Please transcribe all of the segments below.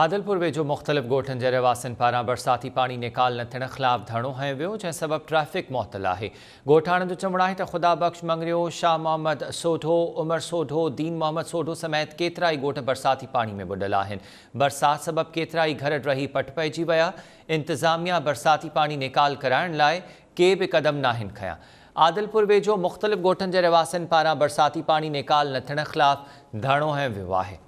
عادلپور ويجهو مختلف ڳوٺن جي رهواسين پاران برساتي پاڻي نيڪال نه ٿيڻ خلاف ڌرڻو هنيو ويو، جنهن سبب ٽريفڪ معطل آهي. ڳوٺاڻن جو چوڻ آهي ته خدا بخش مڱريو، شاهه محمد سوڍو، عمر سوڍو، دين محمد سوڍو سميت ڪيترائي ڳوٺ برساتي پاڻي ۾ ٻڏل آهن. برسات سبب ڪيترائي گهر ڊهي پٽ پئجي ويا، انتظاميا برساتي پاڻي نيڪال ڪرائڻ لاء ڪي به قدم ناهن کنيا. عادلپور ويجهو مختلف ڳوٺن جي رهواسين پاران برساتي پاڻي نيڪال نه ٿيڻ خلاف ڌرڻو هنيو ويو آهي.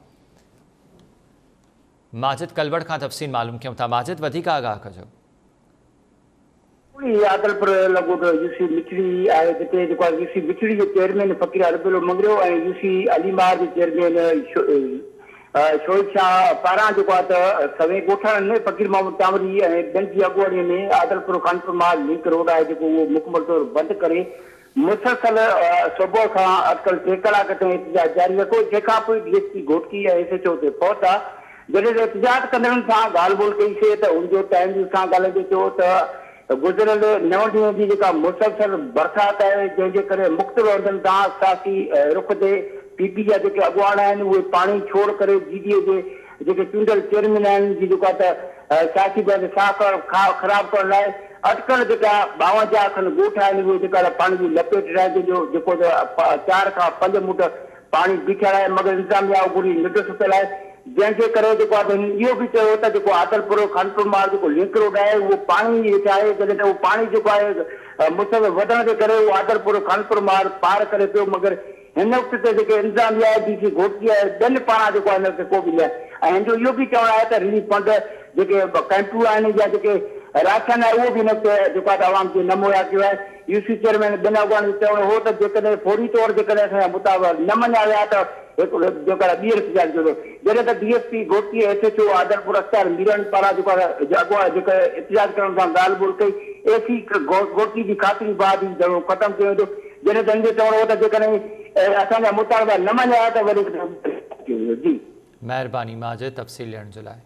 ماجد ڪلوڙ کان تفصيل معلوم ڪيون ٿا ماجد وڌيڪ آگاهه ڪجو. پوري عادلپور لڳ ڳوٺ يو سي مٺڙي آهي جتي جيڪو آهي يو سي مٺڙي جي چيئرمين فقير البيلو مڱريو ۽ يو سي علي ماهر جي چيئرمين شعيب شاهه پاران جيڪو آهي ته سوين ڳوٺاڻن فقير محمد ٽانوري ۽ ٻين جي اڳواڻي ۾ عادلپور خانپور ماهر لنڪ روڊ آهي جيڪو اهو مڪمل طور بند ڪري مسلسل صبح کان اٽڪل ٽي ڪلاڪ تائين احتجاج جاري رکيو، جنهن کان پوء D S P Ghotki ۽ S H O اتي پهتا، جڏهن ته احتجاج ڪندڙن سان ڳالهه ٻولهه ڪئي سي ته ان جو ٽائيم نيوز سان ڳالهائيندي چيو ته گذريل نو ڏينهن جي جيڪا مسلسل برسات آهي جنهن جي ڪري مختلف هنڌن تان سياسي رخ تي پي پي جا جيڪي اڳواڻ آهن اهي پاڻي ڇوڙ ڪري جي ڊي اي جي جيڪي چونڊيل چيئرمين آهن جي جيڪو آهي ته سياسي بيان ساک خراب ڪرڻ لاء اٽڪل جيڪا 52 کن ڳوٺ آهن اهي جيڪا ته پاڻي جي لپيٽ رهيا جنهن جو جيڪو ته چار کان پنج موٽ پاڻي بيٺل آهي مگر انتظاميا اگهوري ننڊ ستل آهي جنهن جي ڪري جيڪو آهي ته هنن اهو به چيو ته جيڪو عادلپور خانپور مار جيڪو لنڪ روڊ آهي اهو پاڻي هيٺ آهي جڏهن ته اهو پاڻي جيڪو آهي مسلسل وڌڻ جي ڪري اهو عادلپور خانپور مار پار ڪري پيو مگر هن وقت ته جيڪي انتظاميا آهي ڊي سي گهوٽڪي آهي ٻين پاران جيڪو آهي هن وقت ڪو به نه ۽ هن جو اهو به چوڻ آهي ته رليف فنڊ جيڪي ڪئمپون آهن يا جيڪي راشن آهي اهو به هن وقت جيڪو آهي ته عوام کي نه مهيا ڪيو آهي يو سي چيئرمين ٻين اڳواڻن جو چوڻ هو ته جيڪڏهن فوري طور جيڪڏهن اسان جا مطالبا نه مڃيا ويا ته هڪ جيڪو آهي ٻيهر احتجاج ڪيو ويندو جڏهن ته D S P Ghotki S H O Adilpur Akhtiar Mirani پاران جيڪو آهي اڳواڻ جيڪي احتجاج ڪرڻ سان ڳالهه ٻولهه ڪئي اي سي گهوٽڪي جي خاطري بعد ئي ڌرڻو ختم ڪيو ويندو جڏهن ته هن جو چوڻ هو ته جيڪڏهن اسان جا مطالبا نه مڃيا ويا ته وري ڪيو ويندو. جي. مهرباني ماجد تفصيل ڏيڻ جي لاء.